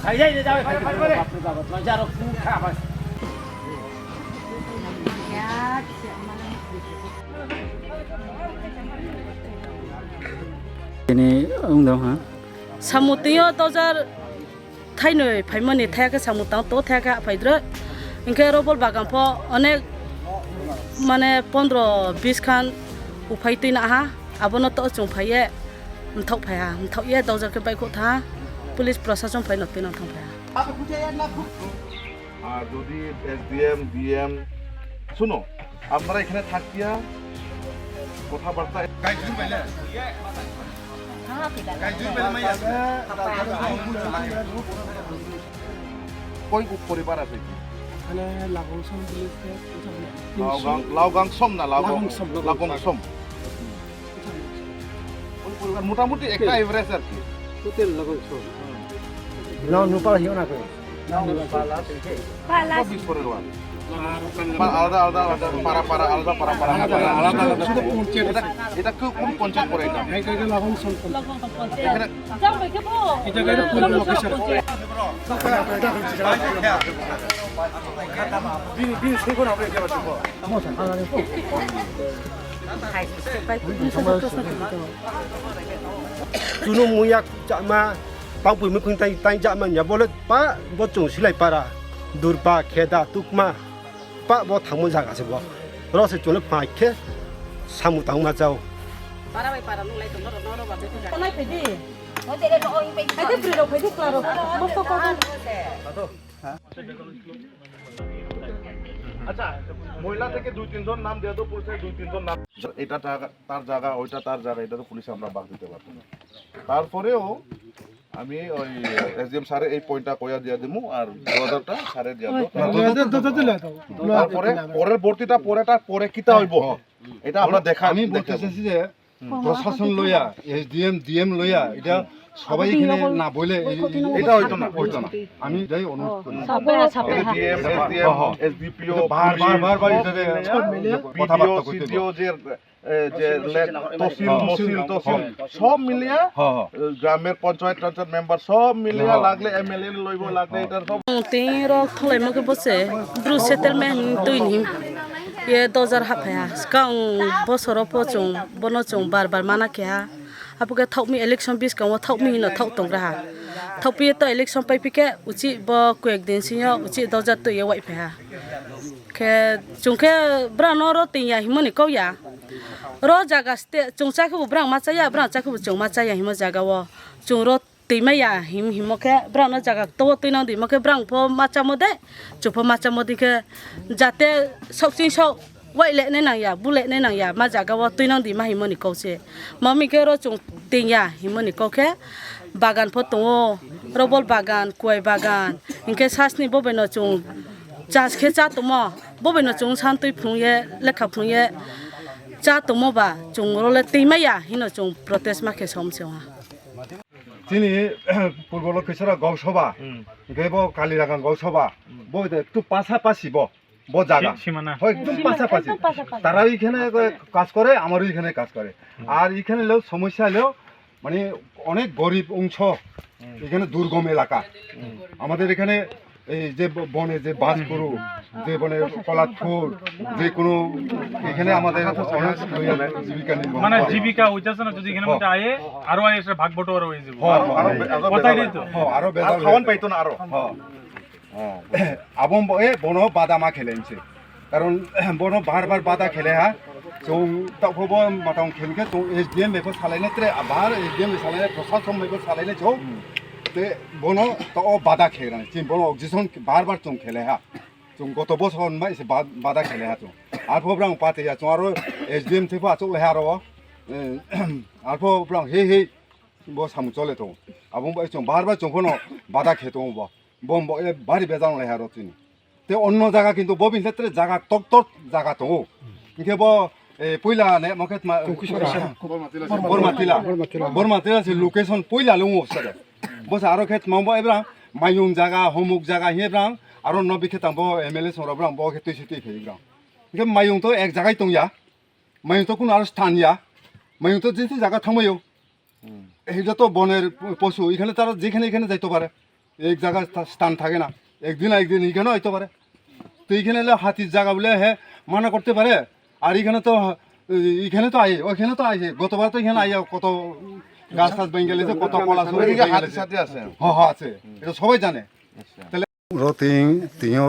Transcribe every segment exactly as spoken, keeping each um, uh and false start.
Tini wng dong ha. Samung twi o dojar thainwi phaimani thaya khe samung tang to thaya khe phaidroi. Hinkhe robol bagan pho onek mane pondro bis khan uphai twi na ha. Abono to chwng phaiye mthok phai ha. Mthok ye dojar khe baikho tha ha. Police prosason phai no twi no thang phai ha. আর যদি SDM, DM, শুনো, আপনারা এখানে থাকিয়া কথাবার্তা কই পরিবার আছে কি? এখানে লাগাংশম ভিলেজ থেকে লাউগাং, লাউগাংশম না, লাউগাং, লাগাংশম, লাগাংশম। লাগাংশম। ওই পরিবার মোটামুটি একটা এভারেজ আর কি। হোটেল লাগাংশম। No, no, para hiyo na ko. সব মিক্স করে দেওয়া। পা-, আলাদা আলাদা আলাদা, পাড়া পাড়া আলাদা, পাড়া পাড়া আলাদা, আলাদা আলাদা। শুধু পঞ্চায়েত। এটা, এটা কেউ কোন পঞ্চায়েত পড়ে এটা? এটা, এটা লাগাংশম পঞ্চায়েত। এখানে এটা, এটা পূর্ব location. Chunu muya chama, tangpui mukhung tai, tai jama nya bole pa, bo chung silai para, durba, kheda, tukma, pa bo thangmo jaga se bo. Ro se chule phai khe samu tangma jao. Para bai para nung lai tong, noro, noro ba, noro ba. Nai phaidi. Phaidi, phaidi, klaro. Mosto ko. আচ্ছা, মহিলা থেকে দুই তিনজন নাম দেওয়া তো পুলিশের, দুই তিনজন নাম। এটা তার, তার জায়গা, ওইটা তার জায়গা, এটা তো পুলিশে আমরা বাদ দিতে পারবো না। তারপরেও আমি ওই এসডিএম স্যারে এই পয়েন্টটা কইয়া দিয়া দিমু, আর দু হাজারটা স্যারে দিয়া দাও। না, দু হাজার, দু হাজার দিলে তো। তারপরে পরের ভর্তিটা পরেটা পরে কিতা হইব? হ্যাঁ। এটা আমরা দেখা, আমি বলতে দেখা। চাইছি যে হুম। প্রশাসন লইয়া, এসডিএম, ডিএম লইয়া, এটা হুম। সবাই এখানে না বলে এই, এই, এটা হইতো না। হইতো না। আমি এটাই অনুরোধ করি। সাপে, সাপে, এটা হ্যাঁ। ডিএম, এসডিএম, হ্যাঁ, হ্যাঁ। এসডিপিও, এটা বার, বার, পুলিশ, বার, বার এটাতে সব মিলিয়ে কথাবার্তা বিডিও, করতে সিডিও হবে। যে, এ, যে লে-, তহসিল, হ্যাঁ। মহসিল, তহসিল, হ্যাঁ। সব মিলিয়ে, হ্যাঁ, হ্যাঁ। এ, গ্রামের পঞ্চায়েত, পঞ্চায়েত মেম্বার সব মিলিয়ে হ্যাঁ। লাগলে এমএলএ লইব, লাগলে এটা সব। Tini rok thwlaima khe bo se Bru settlement twi ni ye dojar haphaia. Skang bosoro pho chwng bono chwng bar bar mana keha. Abo khe thokmi election biskango thokmi hino thok tongra ha. Thokpi to election paipi khe uchi bo koyek din singyo uchi dojar twi ye wai phaiha. Khe chwng khe brano ro twi ya himoni kok ya. Ro jaga ste chwng cha khe bo brang ma cha ya, brang cha khe bo chwng ma cha ya himo jaga o. Chwng ro twi maya him himo khe brang no jaga to twi nang di mo khe brang pho ma cha mo de, chwng pho ma cha mo di khe jate sok ching sok wai le ne nang ya, bu le ne nang ya, ma jaga o twi nang di ma himo ni kok se. Ma mi khe ro chwng twi ya himo ni kok khe bagan pho tongo, robol bagan, kuai bagan, hinkhe sasni bo bai no chwng chas khe cha tongmo, bo bai no chwng san twi phrung ye, lekha phrung ye cha tongmo ba chwng ro le twi maya hino chwng protest ma khe som se ha. Chini Purbo Lokhisora Gau Sabha, hmm, hingke bo Kaliragang Gau Sabha, hmm, bo de ektu pasapasi bo, bo jaga. Si-, simana. Hoi, ekdom simana, pasapasi. Ekdom pasapasi. তারাও এখানে কাজ করে, আমারও এখানে কাজ করে। Hmm. আর এখানে হলেও সমস্যা হলেও মানে অনেক গরিব অংশ, hmm, এখানে দুর্গম এলাকা। Hmm. আমাদের এখানে এই যে ব-, বনে যে বাজ গরু, যে বনে কলার থুর, যে কোনো এখানে আমাদের অনেক জীবিকা নির্বাহ মানে করে। জীবিকা হইতেছে না, যদি এখানে হ্যাঁ। মধ্যে আয়ে, আরো আয়ে এসে ভাগ বটোয়ারা হয়ে যাবো। হ্যাঁ, হ্যাঁ, আরো হ্যাঁ। বে-, আরো কথাই বেজাল নেই তো। হ্যাঁ, আরো বেজাল আর খাওয়ান হয়ে পাইতো না আরো। হ্যাঁ। হ্যাঁ। Abong bo, e, bono bada ma khele nse. Karon bono bar bar bada khele ha. Chwng takhwbo matang khe khe chwng S D M bai pho salainai tre, a bahar S D M bai salainai, proshashan bai pho salainai chwng. Hmm. Te bono to o bada khe rani. Chwng bono objection bar bar chwng khele ha. Chwng goto bochor hwn bai se ba-, bada khele ha chwng. Arpho brang pate ya chwng aro S D M thepho achuk le ha aro. Eh, arpho brang he he bo samung chole tongo. Abong bai chwng bar bar chwng phono bada khe tongo bo. Bo bo e bari bejal lai ha aro chini. Te onno jaga kintu bo bini tre jaga tok tok jaga tongo. Hinkhe bo, eh, puila ne mo khe ma Tongkisora. Bormatila. Bormatila. Bormatila se location puila lungo sare. Bo sa aro khe ma bo ebra mayung jaga, homuk jaga he bra aro no bikhe tang bo M L A song ro bra bo khe twi se twi phai bra. Hinkhe mayung to ek jagai tong ya. Mayung to kuno aro sthan ya. Mayung to jinsi jaga thangmayo. Hmm. Ei joto boner posu, এখানে তারা যেখানে এখানে যাইতে পারে। এক জায়গায় স্থা-, স্থান থাকে না, একদিন না একদিন এখানেও আইতে পারে। তো এখানে এলে হাতির জায়গা বলে হে মানা করতে পারে, আর এখানে তো, এখানে তো আই, ওখানে তো আইছে, গতবার তো এখানে আইয়া কত গাছ টাছ ভেঙে গেছে, কত কলা সব ওইদিকে ভেঙে হাতির গেছে। সাথে আছে। হ্যাঁ, হ্যাঁ, আছে, এটা সবাই জানে। আচ্ছা। তাহলে Ro ting, tingyo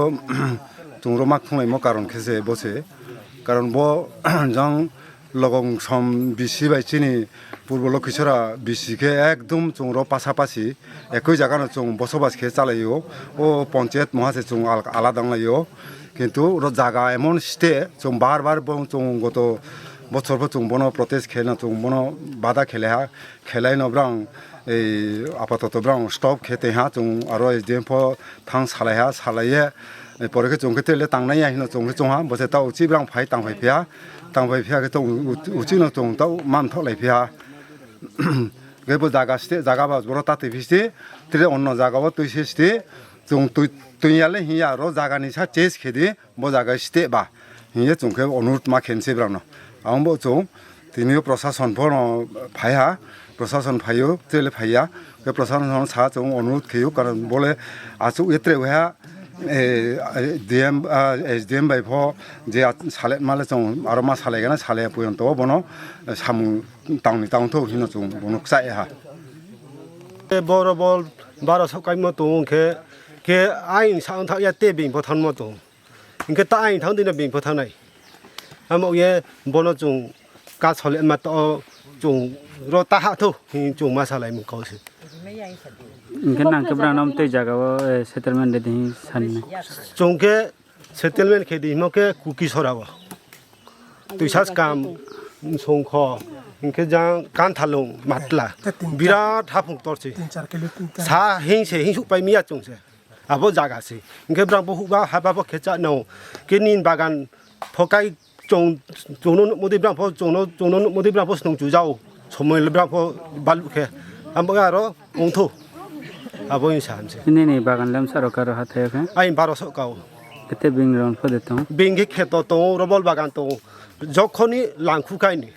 chwng ro mak thunglaimo karon khe se bo se. Karon bo jang logong som bisi bai chini purbo Lokhisora bisi khe ekdom chwng ro pasapasi ekoi jaga no chwng bosobas khe chalaio. O ponchayat moha se chwng al-, alada wnglaio. Kintu ro jaga emon site chwng bar bar bo chwng goto bochor bo chwng bono protest khe no chwng bono bada khe lai ha. Khelai no brang, ei, apatoto brang stop khe tei ha, chwng aro S D M pho thang salai ha, salai ye, eh, pore khe chwng khe tele tangnai ya hino chwng khe chwng ha, bo se ta uchi brang phai tang phai phiya, tang phai phiya khe to u-, u-, uchi no chwng ta man thok lai phiya. Khe bo jaga site, jaga ba boro ta twi phi site, tei onno jaga o twi se site, chwng twi, twi ya le hinya aro jaga ni sa change khe di, bo jaga site ba. Hiye chwng khe onurut ma khense brang no. Ang bo chwng tini o prosason pho no phai ha, prosason phaio, tele phaiya. Khe prosason sa chwng onurut kheyo, karon bole achuk ye tre ha, eh, D M, ah, S D M bai pho je at-, sale male chwng aro ma sale gana sale puyon to bono, eh, samung tangni tang tho hino chwng bono kchai ha. Boro bol baro sok kaimo tong khe, khe ain sa thak ya te bing pho thanmo tong. Hinkhe ta ain thang dino bini pho thangnai. Amo ye bono chwng ka sole ma to chwng ro ta ha tho hi chwng ma salai mung kau se. Hinkhe nang khe brang nam tei jaga o, eh, settlement de ding sanni. Chwng khe settlement khe di mo khe Kuki sora o. Twi sas kam songkho hinkhe jang kan thalung matla birat hapung torsi. Sa hing se hing suk pai miya chwng se. Abo jaga se. Hinkhe brang bo hukba haba bo khe cha nao. Khe nin bagan phokai chong, chongno nukmodi brang pho chongno, chongno nukmodi brang pho snung chujao. Somoi le brang pho balu khe. Amo aro ongtho. Abo ni sa hamse. Nini bagan lem saro karo hathai khe? Ai baro sok kao. Kete bing ron pho de tong? Bing khe kheto tong, robol bagan tong. Jokhoni langkhu kaini.